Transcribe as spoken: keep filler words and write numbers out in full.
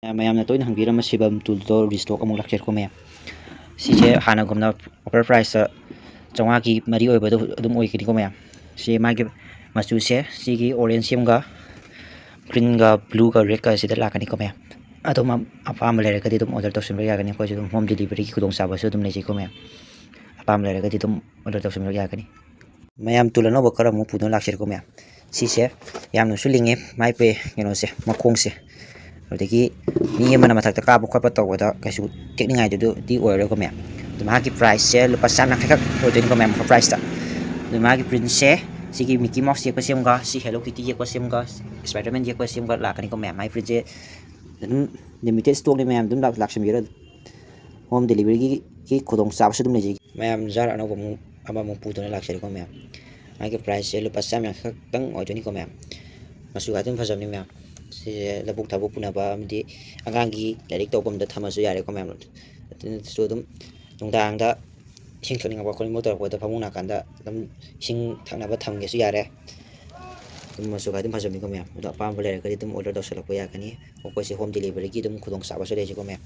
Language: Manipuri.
ꯃꯌꯥꯝꯅ ꯇꯣꯏꯅ ꯍꯪꯕꯤꯔꯝꯕ ꯁꯤꯕꯝ ꯇꯨꯜꯗꯣ ꯔꯤꯁꯇꯣꯛ ꯑꯃꯨꯛ ꯂꯥꯛꯆꯔꯦꯀꯣ ꯃꯌꯥꯝ꯫ ꯁꯤꯁꯦ ꯍꯥꯟꯅꯒꯨꯝꯅ ꯑꯣꯐꯔ ꯄ꯭ꯔꯥꯏꯁꯇ ꯆꯥꯝꯃꯉꯥꯒꯤ ꯃꯔꯤ ꯑꯣꯏꯕꯗꯣ ꯑꯗꯨꯝ ꯑꯣꯏꯒꯅꯤꯀꯣ ꯃꯌꯥꯝ꯫ ꯁꯤ ꯃꯥꯒꯤ ꯃꯆꯨꯁꯦ ꯁꯤꯒꯤ ꯑꯣꯔꯦꯟꯖ ꯑꯃꯒ ꯒ꯭ꯔꯤꯟꯒ ꯕ꯭ꯂꯨꯒ ꯔꯦꯗꯀ ꯁꯤꯗ ꯂꯥꯛꯀꯅꯤꯀꯣ ꯃꯌꯥꯝ꯫ ꯑꯗꯨꯝ ꯑꯄꯥꯝꯕ ꯂꯩꯔꯒꯗꯤ ꯑꯗꯨꯝ ꯑꯣꯔꯗꯔ ꯇꯧꯁꯤꯟꯕ ꯌꯥꯒꯅꯤ꯫ ꯑꯩꯈꯣꯏꯁꯨ ꯑꯗꯨꯝ ꯍꯣꯝ ꯗꯤꯂꯤꯚꯔꯤꯒꯤ ꯈꯨꯗꯣꯡꯆꯥꯕꯁꯨ ꯑꯗꯨꯝ ꯂꯩꯖꯩꯀꯣ ꯃꯌꯥꯝ꯫ ꯑꯄꯥꯝꯕ ꯂꯩꯔꯒꯗꯤ ꯑꯗꯨꯝ ꯑꯣꯔꯗꯔ ꯇꯧꯁꯤꯟꯕ ꯌꯥꯒꯅꯤ꯫ ꯃꯌꯥꯝ ꯇꯨꯜ ꯑꯅꯧꯕ ꯈꯔ ꯑꯃꯨꯛ ꯄꯨꯗꯨꯅ ꯂꯥꯛꯆꯔꯦꯀꯣ ꯃꯌꯥꯝ꯫ ꯁꯤꯁꯦ ꯌꯥꯝꯅꯁꯨ ꯂꯤꯡꯉꯦ ꯃꯥꯏ ꯄꯦ ꯀꯩꯅꯣꯁꯦ, ꯃꯈꯣꯡꯁꯦ꯫ ꯑꯗꯨꯗꯒꯤ ꯃꯤ ꯑꯃꯅ ꯃꯊꯛꯇ ꯀꯥꯕ ꯈꯣꯠꯄ ꯇꯧꯕꯗ ꯀꯩꯁꯨ ꯇꯦꯛꯅꯤꯡꯉꯥꯏꯗꯨꯗꯤ ꯑꯣꯏꯔꯣꯏꯀꯣ ꯃꯌꯥꯝ꯫ ꯑꯗꯨ ꯃꯥꯒꯤ ꯄ꯭ꯔꯥꯏꯁꯁꯦ ꯂꯨꯄꯥ ꯆꯥꯝ ꯌꯥꯡꯈꯩꯈꯛ ꯑꯣꯏꯗꯣꯏꯅꯤꯀꯣ ꯃꯌꯥꯝ, ꯑꯣꯐꯔ ꯄ꯭ꯔꯥꯏꯁꯇ꯫ ꯑꯗꯨ ꯃꯥꯒꯤ ꯄ꯭ꯔꯤꯟꯁꯦ ꯁꯤꯒꯤ ꯃꯤꯀꯤ ꯃꯥꯎꯁ ꯌꯦꯛꯄ ꯁꯦꯝꯒ, ꯁꯤ ꯍꯦꯂꯣ ꯀꯤꯇꯤ ꯌꯦꯛꯄ ꯁꯦꯝꯒ, ꯁ꯭ꯄꯥꯏꯗꯔꯃꯦꯟ ꯌꯦꯛꯄ ꯁꯦꯝꯒ ꯂꯥꯛꯀꯅꯤꯀꯣ ꯃꯌꯥꯝ꯫ ꯃꯥꯒꯤ ꯄ꯭ꯔꯤꯟꯁꯦ ꯑꯗꯨꯝ ꯂꯤꯃꯤꯇꯦꯠ ꯁ꯭ꯇꯣꯛꯅꯤ ꯃꯌꯥꯝ, ꯑꯗꯨꯝ ꯂꯥꯛ-, ꯂꯥꯛꯁꯤꯟꯕꯤꯔꯣ꯫ ꯍꯣꯝ ꯗꯦꯂꯤꯚꯔꯤꯒꯤ ꯈꯨꯗꯣꯡꯆꯥꯕꯁꯨ ꯑꯗꯨꯝ ꯂꯩꯖꯩ꯫ ꯃꯌꯥꯝ ꯖꯥꯔ ꯑꯅꯧꯕ ꯑꯃꯨꯛ, ꯑꯃꯃꯨꯛ ꯄꯨꯗꯨꯅ ꯂꯥꯛꯆꯔꯦꯀꯣ ꯃꯌꯥꯝ꯫ ꯃꯥꯒꯤ ꯄ꯭ꯔꯥꯏꯁꯁꯦ ꯂꯨꯄꯥ ꯆꯥꯝ ꯌꯥꯡꯈꯩ ꯈꯛꯇꯪ ꯑꯣꯏꯗꯣꯏꯅꯤꯀꯣ ꯃꯌꯥꯝ꯫ ꯃꯆꯨꯒ ꯑꯗꯨꯝ ꯐꯖꯕꯅꯤ ꯃꯌꯥꯝ꯫ ꯁꯤꯁꯦ ꯂꯧꯕꯨꯛ ꯊꯕꯛ ꯄꯨꯅꯕ ꯑꯃꯗꯤ ꯑꯉꯥꯡꯒꯤ ꯂꯥꯏꯔꯤꯛ ꯇꯧꯐꯝꯗ ꯊꯝꯃꯁꯨ ꯌꯥꯔꯦꯀꯣ ꯃꯌꯥꯝ꯫ ꯑꯗꯨꯅꯁꯨ ꯑꯗꯨꯝ ꯅꯨꯡꯗꯥꯡꯗ ꯏꯁꯤꯡ ꯊꯛꯅꯤꯡꯉꯛꯄ ꯈꯣꯠꯅꯤꯡꯕ ꯇꯧꯔꯛꯄꯗ ꯐꯃꯨꯡ ꯅꯥꯀꯟꯗ ꯑꯗꯨꯝ ꯏꯁꯤꯡ ꯊꯛꯅꯕ ꯊꯝꯒꯦꯁꯨ ꯌꯥꯔꯦ꯫ ꯑꯗꯨꯝ ꯃꯆꯨꯒ ꯑꯗꯨꯝ ꯐꯖꯕꯅꯤꯀꯣ ꯃꯌꯥꯝ꯫ ꯑꯗꯣ ꯑꯄꯥꯝꯕ ꯂꯩꯔꯒꯗꯤ ꯑꯗꯨꯝ ꯑꯣꯔꯗꯔ ꯇꯧꯁꯜꯂꯛꯄ ꯌꯥꯒꯅꯤ꯫ ꯑꯩꯈꯣꯏꯁꯦ ꯍꯣꯝ ꯗꯦꯂꯤꯚꯔꯤꯒꯤ ꯑꯗꯨꯝ ꯈꯨꯗꯣꯡꯆꯥꯕꯁꯨ ꯂꯩꯖꯩꯀꯣ ꯃꯌꯥꯝ꯫